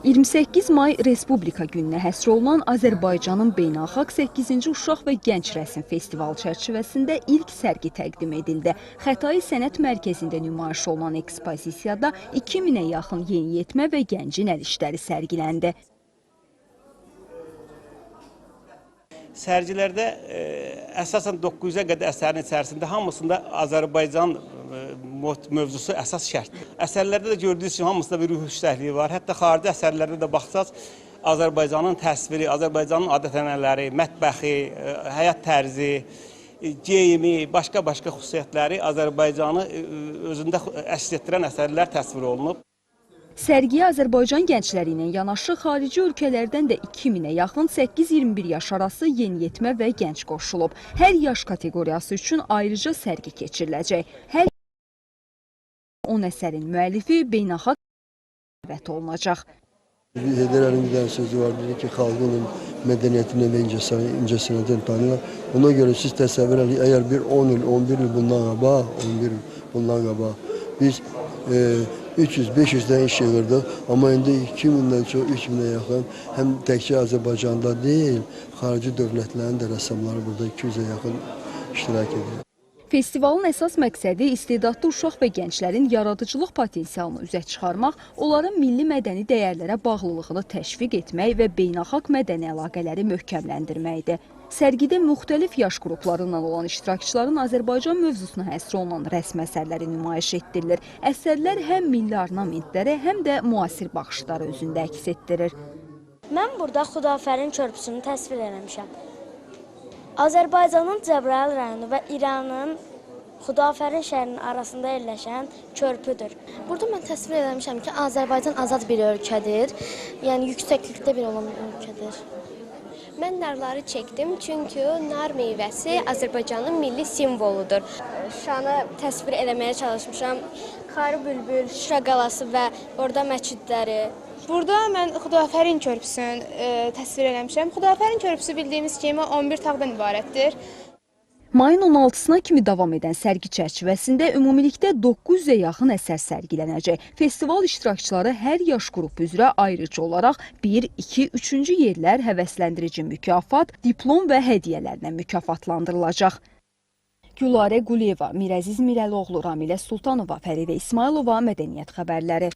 28 may Respublika gününə həsr olunan Azərbaycanın beynəlxalq 8-ci Uşaq və Gənc Rəsm Festivalı çərçivəsində ilk sərgi təqdim edildi. Xətai Sənət Mərkəzində nümayiş olunan ekspozisiyada 2000-ə yaxın yeniyetmə və gəncin əl işləri sərgiləndi. Sərgilərdə əsasən 900-ə qədər əsərin içərisində hamısında Azərbaycan mövzusu əsas şərtdir. Əsərlərdə də gördüyünüz kimi hamısında bir ruh yüksəkliyi var. Hətta xarici əsərlərdə də baxsaq, Azərbaycanın təsviri, Azərbaycanın adət-ənənələri, mətbəxi, həyat tərzi, geyimi, başqa-başqa xüsusiyyətləri Azərbaycanı özündə əks etdirən əsərlər təsvir olunub. Sərgiyə Azərbaycan gəncləri ilə yanaşı xarici ölkələrdən də 2000-ə yaxın 8-21 yaş arası yeniyetmə və gənc qoşulub. Hər yaş kateqoriyası üçün ayrıca sərgi keçiriləcək. Hər 10 əsərin müəllifi beynəlxalq dəvət olunacaq. Heydər Əliyevin bir dənə sözü var, dedi ki, xalqının mədəniyyətini və incəsənətini tanıyırlar. Ona görə siz təsəvvür edin, əgər bir 10 il, 11 il bundan qabaq, 11 il bundan qabaq biz 300-500-dən iş yığırdıq, amma indi 2000-dən çox, 3000-ə yaxın həm təkcə Azərbaycanda deyil, xarici dövlətlərin də rəssamları burada 200-ə yaxın iştirak edir. Festivalın əsas məqsədi istedadlı uşaq və gənclərin yaradıcılıq potensialını üzə çıxarmaq, onların milli mədəni dəyərlərə bağlılığını təşviq etmək və beynəlxalq mədəni əlaqələri möhkəmləndirməkdir. Sərgidə müxtəlif yaş qruplarından olan iştirakçıların Azərbaycan mövzusuna həsr olunan rəsm əsərləri nümayiş etdirilir. Əsərlər həm milli ornamentləri, həm də müasir baxışları özündə əks etdirir. Mən burada Xudafərin körpüsünü təsvir eləmişəm. Azərbaycanın Cəbrayıl rayonu və İranın Xudafərin şəhərinin arasında yerləşən körpüdür. Burada mən təsvir eləmişəm ki, Azərbaycan azad bir ölkədir, yəni yüksəklikdə bir olan ölkədir. Mən narları çəkdim, çünki nar meyvəsi Azərbaycanın milli simvoludur. Şuşanı təsvir eləməyə çalışmışam. Xarı Bülbül, Şuşa qalası və orada məscidləri. Burada mən Xudafərin körpüsünü təsvir eləmişəm. Xudafərin körpüsü bildiyimiz kimi 11 tağdan ibarətdir. Mayın 16-sına kimi davam edən sərgi çərçivəsində ümumilikdə 900-ə yaxın əsər sərgilənəcək. Festival iştirakçıları hər yaş qrupu üzrə ayrıca olaraq 1, 2, 3-cü yerlər həvəsləndirici mükafat, diplom və hədiyyələrlə mükafatlandırılacaq. Gülarə Quliyeva, Mirəziz Mirəlioğlu, Ramilə Sultanova, Fəridə İsmayılova, Mədəniyyət xəbərləri.